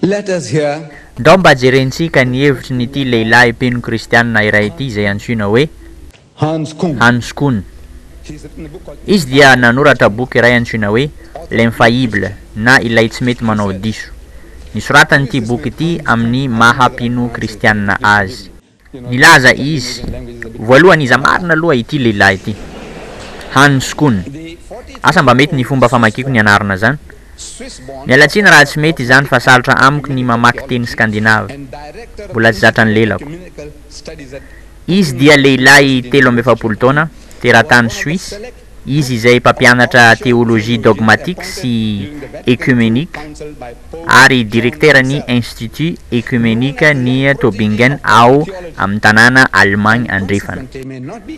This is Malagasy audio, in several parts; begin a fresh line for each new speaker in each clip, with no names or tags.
Let us hear.
Ndao mba jerentsika ny hevitry ny ity lehilahy mpino kristianina iray ity izay antsoina hoe
Hans Kung.
Hans Kung.
He's written a book called
Izy dia nanoratra boky iray antsoina hoe L'Infaillible na Ilay tsy mety manao diso. Nisoratany ity boky ity amin'ny maha mpino kristianina azy. Nilaza izy, Voalohany iza marina aloha ity lehilahy ity? Hans Kuhn. Asa mba mety ny fomba famakiako ny anarana zany? Miala tsiny raha tsy mety izany fa sarotra amiko ny mamaky teny skandinave. Mbola tsy zatra ny lelako. Izy dia lehilahy 43 taona, teratany Suisse, izy izay mpampianatra théologie dogmatique sy œcuménique ary direkteran'ny Institut Œcuménique ny Tobingen ao amin'ny tanàna Allemagne Andrefana.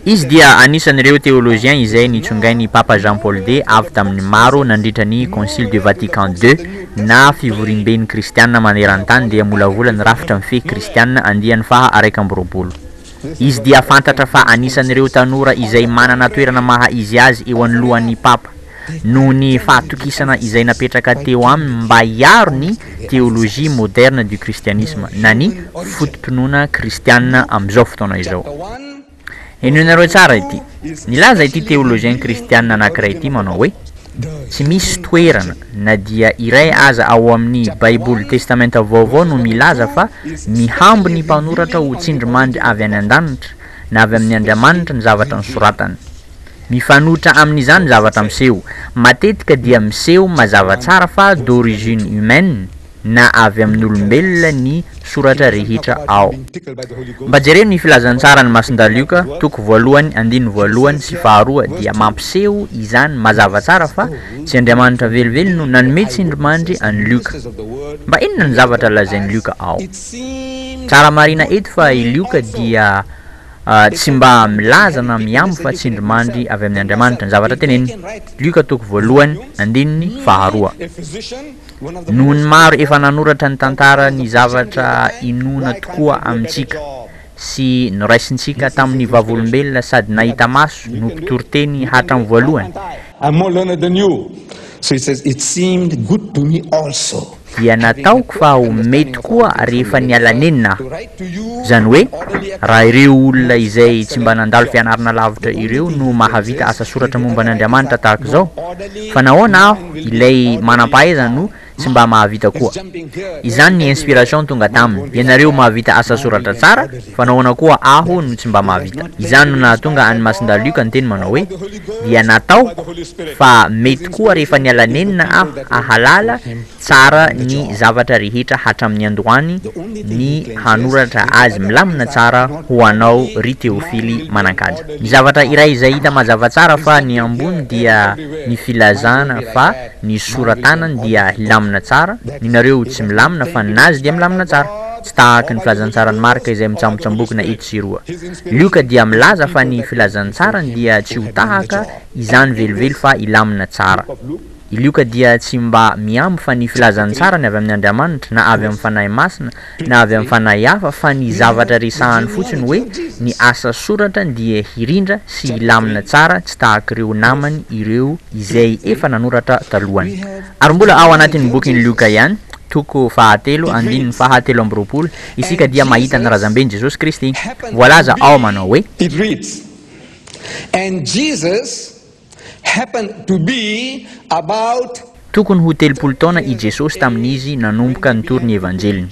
Izy dia anisan'ireo théologiens izay nitsongain'ny Papa Jean Paul ii avy tamin'ny maro nandritra ny Concile de Vatican ii na Fivoriamben'ny Kristiana maneran-tany dia molavola ny rafitra mifehy kristiana andiany faha 21. Izy dia fantatra fa anisan'ireo tanora izay manana toerana maha izy azy eo anoloan'ny Papa, noho ny fahatokisana izay napetraka teo aminy mba hiaro ny théologie moderne du christianisme na ny foto-pinoana kristiana amin'izao fotoana izao. Henoinareo tsara ity. Nilaza ity théologien kristiana anankiray ity manao hoe, Tsy misy toerana na dia iray aza ao amin'ny Baiboly Testamenta Vaovao no milaza fa mihambo ny mpanoratra ho tsindrimandry avy any an-danitra na avy amin' Andriamanitra ny zavatra nosoratany. Mifanohitra amin'izany ny zavatra miseho. Matetika dia miseho mazava tsara fa d'origine humaine na avy amin'olombelona ny soratra rehetra ao. Mba jereo ny Filazantsaran'i Masindahy Lioka, toko voalohany, andininy voalohany sy faharoa dia mampiseho izany mazava tsara fa tsy Andriamanitra velively no nanome tsindrimandry an'i Lioka. Mba inona ny zavatra lazain'i Lioka ao? Tsara marihina eto fa i Lioka dia tsy mba milaza na mihambo fa tsindrimandry avy amin' Andriamanitra ny zavatra teneniny. Lioka toko voalohany, andininy faharoa. Noho ny maro efa nanoratra ny tantara ny zavatra inoana tokoa amintsika sy noraisintsika tamin'ny vavolombelona sady nahita maso no mpitory teny hatramin'ny voalohany,
I'm more learned than you. So he says, It seemed good to me also.
dia nataoko fa ho mety koa rehefa niala nenina aho. Izany hoe, raha ireo olona izay tsy mba nandalo fianarana lavitra ireo no mahavita asa soratra momba an'Andriamanitra tahaka izao, fa nahoana aho ilay manam-pahaizana no tsy mba mahavita koa? Izany ny inspiration tonga taminy, ianareo mahavita asa soratra tsara, fa nahoana koa aho no tsy mba mahavita? Izany no nahatonga an'i Masindahy Lioka niteny manao hoe, Dia nataoko fa mety koa rehefa niala nenina aho hahalala tsara ny zavatra rehetra hatramin'ny androany ny hanoratra azy milamina tsara ho anao ry Teofily manan-kaja. Ny zavatra iray izay hita mazava tsara fa ny ambony dia ny filazana fa ny sora-tanany dia hilamina tsara, ny nareo tsy milamina fa ny nazy dia milamina tsara, tsy tahaky ny filazantsaran'i Marka izay mitsambotsambokina etsy sy eroa. Lioka dia milaza fa ny filazantsarany dia tsy ho tahaka izany velively fa hilamina tsara. I Lioka dia tsy mba mihambo fa ny filazantsarany avy amin' Andriamanitra, na avy amin'ny Fanahy Masina, na avy amin'ny fanahy hafa, fa ny zavatra resahany fotsiny hoe ny asa soratrany dia hirindra sy hilamina tsara tsy tahak'ireo namany ireo izay efa nanoratra talohany. Ary mbola ao anatin'ny bokin'i Lioka ihany, toko fahatelo, andininy faha 23, isika dia mahita ny razamben'i Jesosy Kristy. Voalaza ao manao hoe.
It reads, And Jesus happened to be about.
Tokony ho 30 taona i Jesosy tamin'izy nanomboka nitory ny Evanjeliny.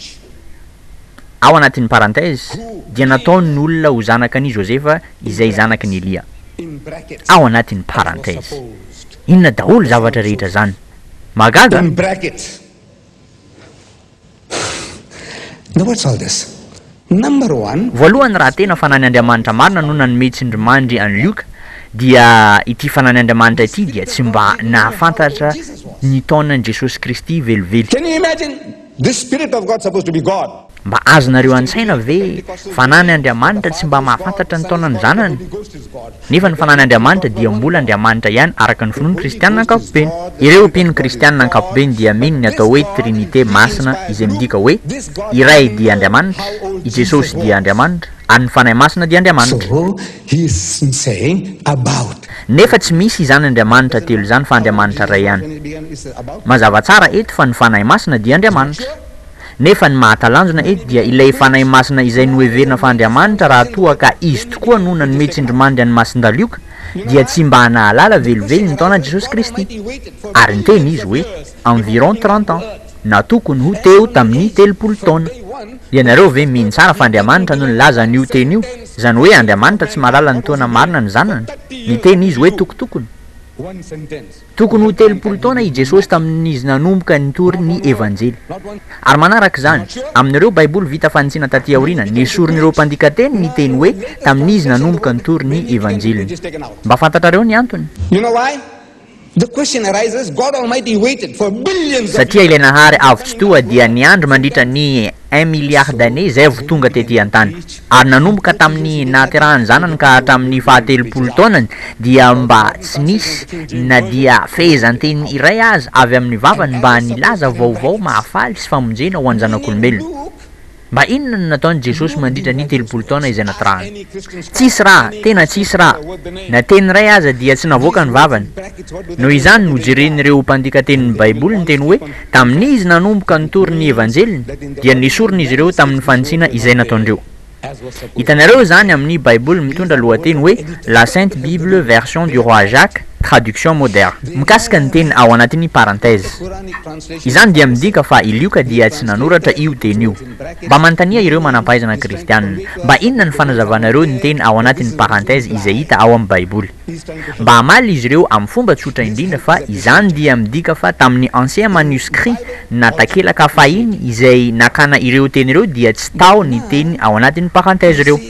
Ao anatin'ny parenthèse dia nataony ny olona ho zanaka an'i Josefa izay zanaky ny Elia. Ao anatin'ny parenthèse. Inona daholo zavatra rehetra zany? Mahagaga?
In brackets. Now what's all this? Number one.
Voalohany, raha tena Fanahin' Andriamanitra marina no nanome tsindrimandry an'i Lioka, dia ity Fanahin' Andriamanitra ity dia tsy mba nahafantatra ny taonan'i Jesosy Kristy velively.
Can you imagine this spirit of God supposed to be God?
Mba azonareo an-tsaina ve Fanahin' Andriamanitra tsy mba mahafantatra ny taonan'ny Zanany? Nefa ny Fanahin' Andriamanitra dia mbola Andriamanitra ihany araka ny finoan'ny Kristianina ankapobeny. Ireo mpino kristianina ankapobeny dia mino ny atao hoe Trinite Masina izay midika hoe, Iray dia Andriamanitra, i Jesosy dia Andriamanitra, ary ny Fanahy Masina dia Andriamanitra.
So he is saying about.
Nefa tsy misy izany Andriamanitra telo izany fa Andriamanitra iray ihany. Mazava tsara eto fa ny Fanahy Masina dia Andriamanitra. Nefa ny mahatalanjona eto dia ilay Fanahy Masina izay noheverina fa Andriamanitra raha toa ka Izy tokoa no nanome tsindrimandry an'i Masindahy Lioka dia tsy mba nahalala velively ny taonan'i Jesosy Kristy. Ary niteny izy hoe environ 30 ans na tokony ho teo tamin'ny 30 taona. Ianareo ve mino tsara fa Andriamanitra no nilaza an'io teny io? Izany hoe Andriamanitra tsy mahalala ny taona marina ny Zanany? Niteny izy hoe tokotokony. Tokony ho 30 taona i Jesosy tamin'izy nanomboka nitory ny Evanjely. Ary manaraka izany, amin'ireo Baiboly vita fanitsiana taty aoriana, nesorin'ireo mpandika teny ny teny hoe tamin'izy nanomboka nitory ny Evanjeliny. Mba fantatrareo ny antony? Satria ilay Nahary Avo Tsitoha dia niandry mandritra ny un milliard d'années izay vao tonga tety an-tany. Ary nanomboka tamin'ny nahaterahan'ny zanany ka hatramin'ny fahatelopolo taonany dia mba tsy nisy na dia fehezanteny iray aza avy amin'ny vavany mba nilaza vaovao mahafaly sy famonjena ho an'ny zanak'olombelona. Mba inona no nataon'i Jesosy mandritra ny 30 taona izay naterahany? Tsisy raha, tena tsisy raha. Na teny iray aza dia tsy navoaka ny vavany. Noho izany, nojeren'ireo mpandika tenin'ny Baiboly ny teny hoe tamin'izy nanomboka nitory ny Evanjeliny, dia nesorina izy ireo tamin'ny fanitsiana izay nataondreo. Hitanareo izany amin'ny Baiboly mitondra lohateny hoe La Sainte Bible version du Roi Jacques, traduction moderne. Mikasika ny teny ao anatin'ny parenthèse. Izany dia midika fa i Lioka dia tsy nanoratra io teny io. Mba manontania ireo manampahaizana kristianina, mba inona ny fanazavanareo ny teny ao anatin'ny parenthèse izay hita ao amin'ny Baiboly? Mba hamaly izy ireo amin'ny fomba tsotra indrindra fa izany dia midika fa tamin'ny ancien manuscrit na takelaka fahiny izay nakana ireo teny ireo dia tsy tao ny teny ao anatin'ny parenthèse ireo.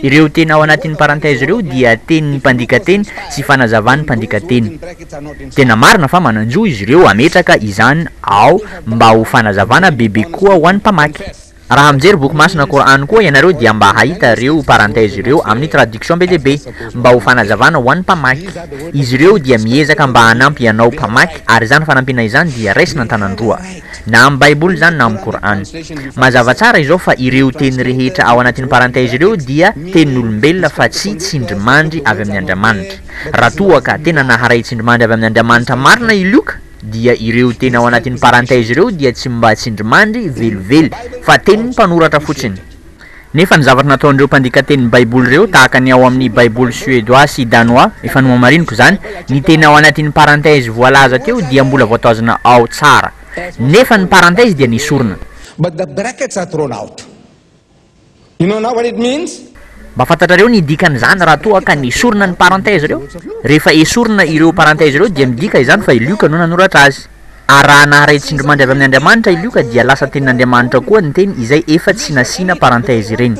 Ireo teny ao anatin'ny parenthèse ireo dia tenin'ny mpandika teny sy fanazavan'ny mpandika teny. Tena marina fa manan-jo izy ireo hametraka izany ao mba ho fanazavana bebe kokoa ho an'ny mpamaky. Raha mijery boky masina Kor'any koa ianareo dia mba hahita ireo parenthèse ireo amin'ny traduction be dia be mba ho fanazavana ho an'ny mpamaky. Izy ireo dia miezaka mba hanampy ianao mpamaky ary izany fanampiana izany dia raisina an-tanan-droa. Na amin'ny baiboly izany na amin'ny Kor'any. Mazava tsara izao fa ireo teny rehetra ao anatin'ny parenthèse ireo dia tenin'olombelona fa tsy tsindrimandry avy amin'ny Andriamanitra. Raha toa ka tena naharay tsindrimandry avy amin'ny Andriamanitra marina i Lioka, dia ireo teny ao anatin'ny parenthèse ireo dia tsy mba tsindrimandry velively fa tenin'ny mpanoratra fotsiny. Nefa ny zavatra nataon'ireo mpandika tenin'ny Baiboly ireo, tahaka ny ao amin'ny Baiboly suédois sy danois, efa nohamariniko izany, ny teny ao anatin'ny parenthèse voalaza teo dia mbola voatazona ao tsara. Nefa ny parenthèse dia nesorina.
But the brackets are thrown out. You know now what it means?
Mba fantatrareo ny dikan'izany raha toa ka nesorina ny parenthèse ireo? Rehefa esorina ireo parenthèse ireo dia midika izany fa i Lioka no nanoratra azy. Ary raha naharay tsindrimandry avy amin'Andriamanitra i Lioka dia lasa tenin'Andriamanitra koa ny teny izay efa tsy nasiana parenthèse ireny.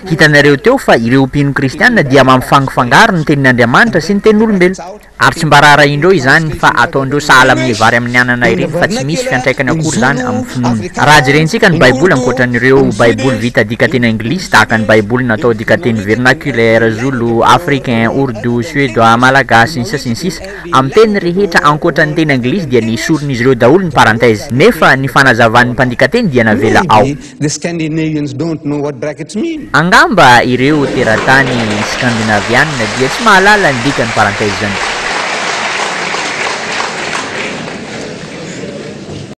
Hitanareo teo fa ireo mpino kristiana dia mampifangifangaro ny tenin'Andriamanitra sy ny tenin'olombelona. Ary tsy mba raharahiandreo izany fa ataondreo sahala amin'ny vary amin'ny anana ireny fa tsy misy fiantraikany akory izany amin'ny finoana. Raha jerentsika ny Baiboly ankoatran'ireo Baiboly vita dikateny anglisy tahaka ny Baiboly natao dikateny vernaculaire, zoulou, africain, ourdou, suédois, malagasy, sy ny sisa sy ny sisa, amin'ny teny rehetra ankoatran'ny teny anglisy dia nesorin'izy ireo daholo ny parenthèse nefa ny fanazavan'ny mpandika teny dia navela ao.
Maybe the Scandinavians don't know what brackets mean.
Angamba ireo teratany skandinavianina dia tsy mahalala ny dikan'ny parenthèse izany.